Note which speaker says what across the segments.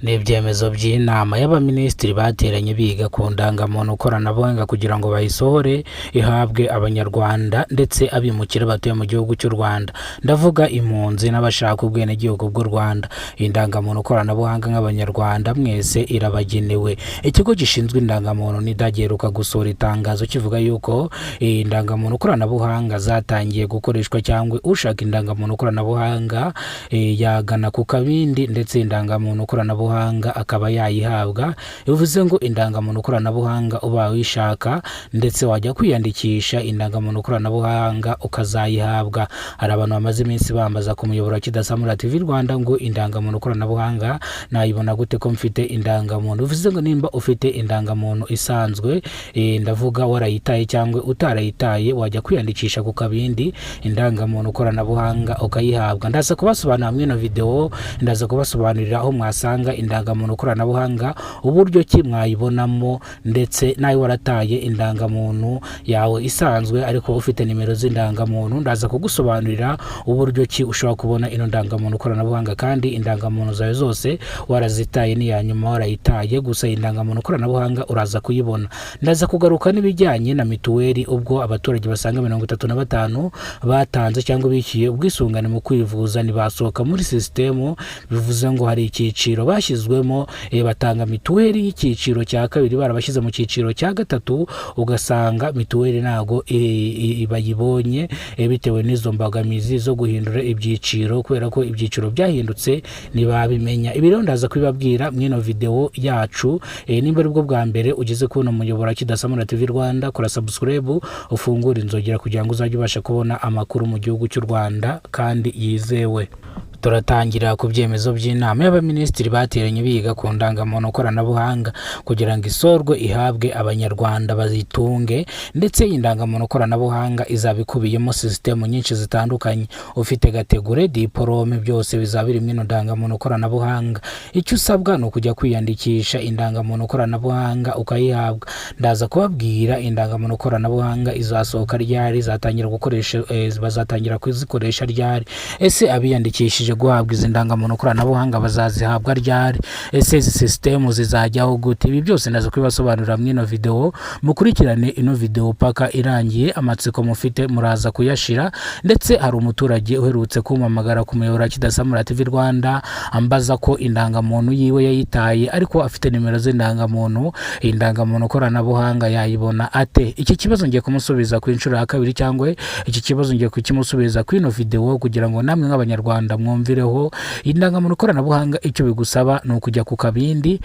Speaker 1: Ni ibyemezo by'inama y'abaminisitiri bateranye biga ku ndangamuntu koranabuhanga kugira ngo bayisohore ihabwe Abanyarwanda ndetse abimukira batuye mu gihugu cy'u Rwanda. Ndavuga impunzi n'abashaka ubwenegihugu bw'u Rwanda. Iyi ndangamuntu koranabuhanga nk'Abanyarwanda mwese irabagenewe. Ikigo gishinzwe indangamuntu NIDA giheruka gusohora itangazo kivuga yuko iyi ndangamuntu koranabuhanga zatangiye gukoreshwa, cyangwa ushaka indangamuntu koranabuhanga yagana ku kabindi ndetse indangamuntu koranabuhanga akaba yayihabwa. Bivuze ngo indangamuntu koranabuhanga uba uyishaka ndetse wajya kwiyandikisha indangamuntu koranabuhanga ukazayihabwa. Hari abantu bamaze iminsi bambaza ku muyoboro wa Kidasamura TV Rwanda ngo indangamuntu koranabuhanga nayibona gute ko mfite indangamuntu? Bivuze ngo nimba ufite indangamuntu isanzwe, ndavuga warayitaye cyangwa utarayitaye, wajya kwiyandikisha ku kabindi indangamuntu koranabuhanga ukayihabwa. Ndaza kubasobanurira muri ino video, ndaza kubasobanurira aho mwasanga indangamuntu koranabuhanga, uburyo ki mwayibonamo, ndetse nawe warataye indangamuntu yawe isanzwe ariko ufite nimero z'indangamuntu, ndaza kugusobanurira uburyo ki ushobora kubona ino ndangamuntu koranabuhanga kandi indangamuntu zawe zose warazitaye n'iya nyuma warayitaye, gusa indangamuntu koranabuhanga uraza kuyibona. Ndaza kugaruka n'ibijyanye na mituweli, ubwo abaturage basaga 35 batanze cyangwa bishyuye ubwisungane mu kwivuza ntibasohoka muri sisitemu. Bivuze ngo hari icyiciro bashyizwemo, batanga mituweli y'icyiciro cya kabiri barabashyize mu cyiciro cya gatatu, ugasanga mituweli ntago bayibonye bitewe n'izo mbogamizi zo guhindura ibyiciro, kubera ko ibyiciro byahindutse ntibabimenya. Ibi rero ndaza kubibabwira mw'ino video yacu. Nimba aribwo bwa mbere ugeze kubona umuyoboro wa Kidasamura TV Rwanda, kora subscribe, ufungure inzogera kugira ngo uzajye ubasha kubona amakuru mu gihugu cy'u Rwanda kandi yizewe. Turatangira ku byemezo by'inama y'abaminisitiri bateranye biga ku ndangamuntu koranabuhanga kugira ngo isorwe ihabwe Abanyarwanda bazitunge, ndetse iyi ndangamuntu koranabuhanga izaba ikubiyemo sisitemu nyinshi zitandukanye. Ufite catégorie, diporome, byose bizaba biri muri ino ndangamuntu koranabuhanga. Icyo usabwa ni ukujya kwiyandikisha indangamuntu koranabuhanga ukayihabwa. Ndaza kubabwira indangamuntu koranabuhanga izasohoka ryari, izatangira gukoresha, bazatangira kuzikoresha ryari, ese abiyandikishije guhabwa izi ndangamuntu koranabuhanga bazazihabwa ryari, ese izi sisitemu zizajyaho gute? Ibi byose ndaza kubibasobanurira muri ino video. Mukurikirane ino video paka irangiye, amatsiko mufite muraza kuyashira. Ndetse hari umuturage uherutse kumpamagara ku muyoboro wa Kidasamura TV Rwanda ambaza ko indangamuntu yiwe yayitaye ariko afite nimero z'indangamuntu, indangamuntu koranabuhanga yayibona ate? Iki kibazo ngiye kumusubiza ku inshuro ya kabiri, cyangwa iki kibazo ngiye kukimusubiza kuri ino video kugira ngo namwe nk'Abanyarwanda mwumvireho. Indangamuntu koranabuhanga icyo bigusaba ni ukujya ku kabindi,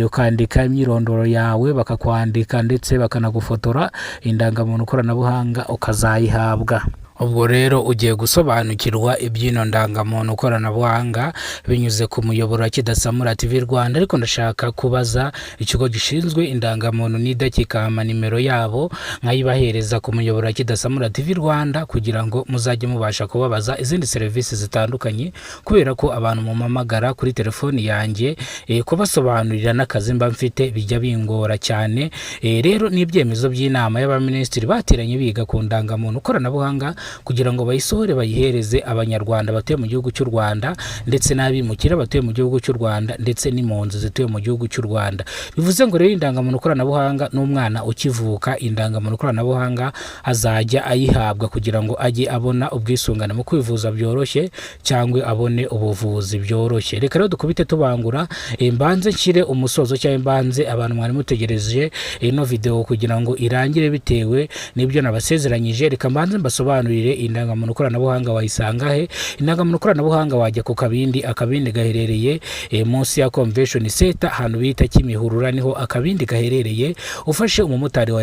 Speaker 1: ukandika imyirondoro yawe, bakakwandika ndetse bakanagufotora, indangamuntu koranabuhanga ukazayihabwa. Ubwo rero ugiye gusobanukirwa iby'ino ndangamuntu koranabuhanga binyuze ku muyoboro wa Kidasamura TV Rwanda. Ariko ndashaka kubaza ikigo gishinzwe indangamuntu NIDA kikampa nimero yabo nkayibahereza ku muyoboro wa Kidasamura TV Rwanda kugira ngo muzajye mubasha kubabaza izindi serivisi zitandukanye, kubera ko abantu mumpamagara kuri telefoni yanjye, kubasobanurira n'akazi mba mfite bijya bingora cyane. Rero ni ibyemezo by'inama y'abaminisitiri bateranye biga ku ndangamuntu koranabuhanga kugira ngo bayisohore bayihereze Abanyarwanda batuye mu gihugu cy'u Rwanda, ndetse n'abimukira batuye mu gihugu cy'u Rwanda, ndetse n'impunzi zituye mu gihugu cy'u Rwanda. Bivuze ngo rero indangamuntu koranabuhanga n'umwana ukivuka indangamuntu koranabuhanga azajya ayihabwa kugira ngo ajye abona ubwisungane mu kwivuza byoroshye cyangwa abone ubuvuzi byoroshye. Reka rero dukubite tubangura, mbanze nshyire umusozo cyangwa mbanze abantu mwari mutegereje ino video kugira ngo irangire bitewe n'ibyo nabasezeranyije. Reka mbanze mbasobanurire indangamuntu koranabuhanga wayisanga he. Indangamuntu koranabuhanga wajya ku kabindi. Akabindi gaherereye munsi ya Convention Center, ahantu bita Kimihurura, niho akabindi gaherereye. Ufashe umumotari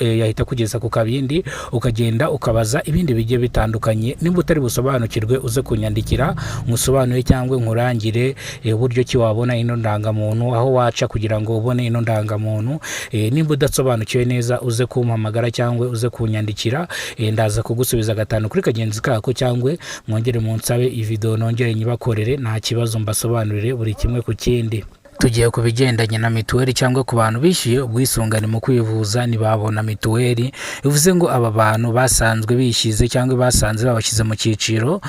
Speaker 1: yahita kugeza ku kabindi, ukagenda ukabaza ibindi bigiye bitandukanye. Nimba utari busobanukirwe, uze kunyandikira nkusobanure cyangwa nkurangire uburyo ki wabona ino ndangamuntu, aho waca kugira ngo ubone ino ndangamuntu. Nimba udasobanukiwe neza, uze kumpamagara cyangwa uze kunyandikira, ndaza kugusubiza gatanu kuri kagenzi kako, cyangwa mwongere munsabe iyi video nongere nyibakorere, nta kibazo, mbasobanurire buri kimwe ku kindi. Tugiye ku bigendanye na mituweli cyangwa ku bantu bishyuye ubwisungane mu kwivuza ntibabona mituweli. Bivuze ngo aba bantu basanzwe bishyize cyangwa basanze babashyize mu cyiciro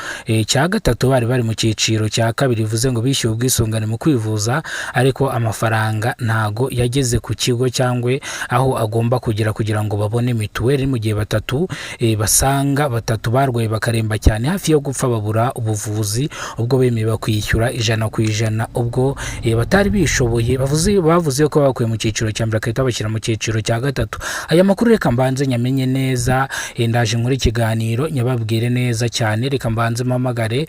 Speaker 1: cya gatatu, bari bari mu cyiciro cya kabiri. Bivuze ngo bishyuye ubwisungane mu kwivuza, ariko amafaranga ntago yageze ku kigo cyangwa aho agomba kugera kugira ngo babone mituweli. Mu gihe batatu basanga batatu barwaye bakaremba cyane hafi yo gupfa, babura ubuvuzi ubwo bemeye bakwishyura 100%, ubwo batari bishoboye. Bavuze ko bakuye mu cyiciro cya mbere bagahita babashyira mu cyiciro cya gatatu. Aya makuru reka mbanze nyamenye neza, ndaje nkore ikiganiro nyababwire neza cyane. Reka mbanze mpamagare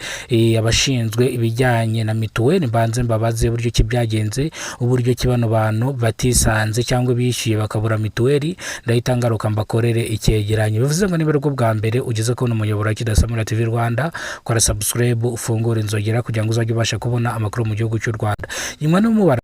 Speaker 1: abashinzwe ibijyanye na mituweli, mbanze mbabaze uburyo ki byagenze, uburyo ki bano bantu batisanze cyangwa bishyuye bakabura mituweli. Ndahita ngaruka mbakorere icyegeranyo. Bivuze ngo niba aribwo bwa mbere ugeze kubona umuyoboro wa Kidasamura TV Rwanda, kora subscribe, ufungure inzogera kugira ngo uzajye ubasha kubona amakuru mu gihugu cy'u Rwanda. Nyuma no mubara.